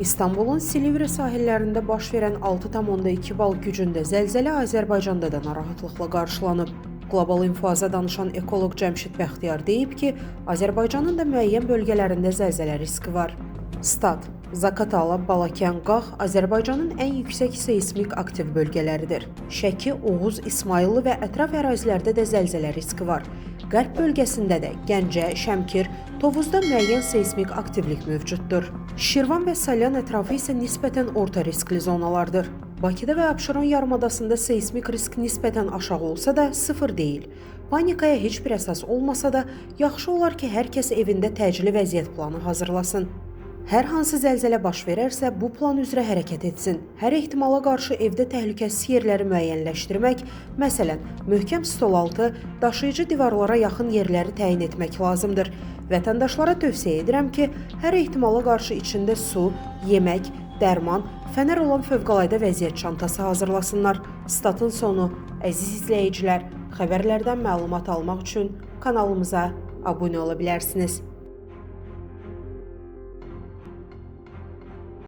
İstanbulun Silivri sahillərində baş verən 6,2 bal gücündə zəlzələ Azərbaycanda da narahatlıqla qarşılanıb. Qlobal İnfoaza danışan ekoloq Cəmşid Bəxtiyar deyib ki, Azərbaycanın da müəyyən bölgələrində zəlzələ riski var. Stat, Zaqatala, Balakən, Qax Azərbaycanın ən yüksək seysmik aktiv bölgələridir. Şəki, Oğuz, İsmayıllı və ətraf ərazilərdə də zəlzələ riski var. Qərb bölgəsində də Gəncə, Şəmkir, Tovuzda müəyyən seysmik aktivlik mövcuddur. Şirvan və Salyan ətrafı isə nisbətən orta riskli zonalardır. Bakıda və Abşeron yarımadasında seysmik risk nisbətən aşağı olsa da sıfır deyil. Panikaya heç bir əsas olmasa da, yaxşı olar ki, hər kəs evində təcili vəziyyət planı hazırlasın. Hər hansı zəlzələ baş verərsə, bu plan üzrə hərəkət etsin. Hər ehtimala qarşı evdə təhlükəsiz yerləri müəyyənləşdirmək, məsələn, möhkəm stolaltı, daşıyıcı divarlara yaxın yerləri təyin etmək lazımdır. Vətəndaşlara tövsiyə edirəm ki, hər ehtimala qarşı içində su, yemək, dərman, fənər olan fövqəladə vəziyyət çantası hazırlasınlar. Statın sonu. Əziz izləyicilər, xəbərlərdən məlumat almaq üçün kanalımıza abunə ola bilərsiniz.